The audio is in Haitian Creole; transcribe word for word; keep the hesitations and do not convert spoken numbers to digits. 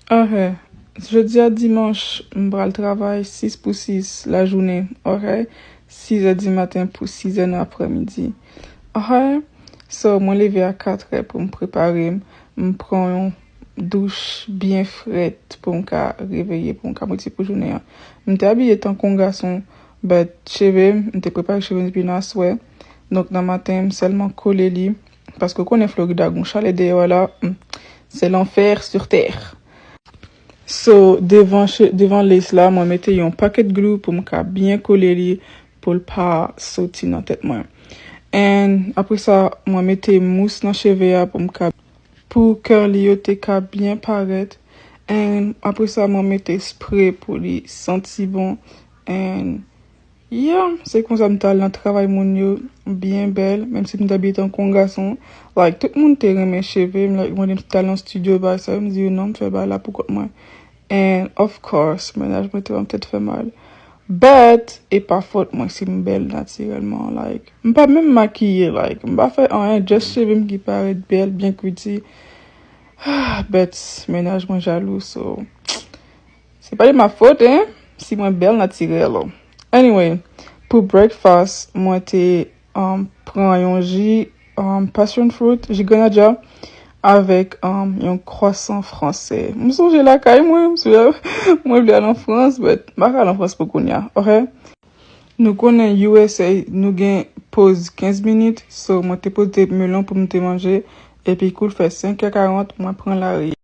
Ok. Jodi a dimanch, m pral travay sis pou sis lajounen, ok? Sizè di maten pou sizè nan aprèmidi. Ok? So, mwen leve a katrè pou m prepare m. M pran yon douch byen frèt pou m ka reveye, pou m ka prete pou jounen an. M te abiye tankou yon gason, but cheve m, m te prepare cheve m depi nan aswè. Donk, nan maten, m sèlman kole li. Paske w konnen Florida gon chalè deyò a la, hmm, se lanfè sou tè. So, devan, devan lace la, mwen mete yon pakèt glue pou m ka byen kole li, pou l pa soti nan tèt mwen. And apre sa, mwen mete mous nan cheve a pou m ka, pou curly yo te ka byen parèt. And apre sa, mwen mete spray pou li santi bon. And yeah, se konsa m t al nan travay moun yo byen bèl, menm si m t abiye tankou yon gason. Like, tout moun te renmen cheve m, like, mande m si m t al nan studio, bagay sa yo, m di yo non, m fè bagay la pou kont mwen. And of course, mennaj mwen te ban m tèt fè mal. But, e pa fòt mwen si m bèl natirèlman, like, m pa menm makiye, like, m pa fè anyen, just cheve m ki parèt bèl, byen kwiti. But, mennaj mwen jalou, so, se pa de ma fòt, hein, si mwen bèl natirèl. Anyway, pou breakfast, mwen te, um, pran yon ji, um, passion fruit, ji grenadya, avèk, um, yon kwasan fransè. M sonje lakay mwen, m sonje mwen vle al an Frans, but m pa ka al an Frans pou kounye a, ok? Nou konnen U S A, nou gen poz kenz minit, so mwen te poze melon pou m te manje, epi kou l fè senk è karant, mwen pran lari.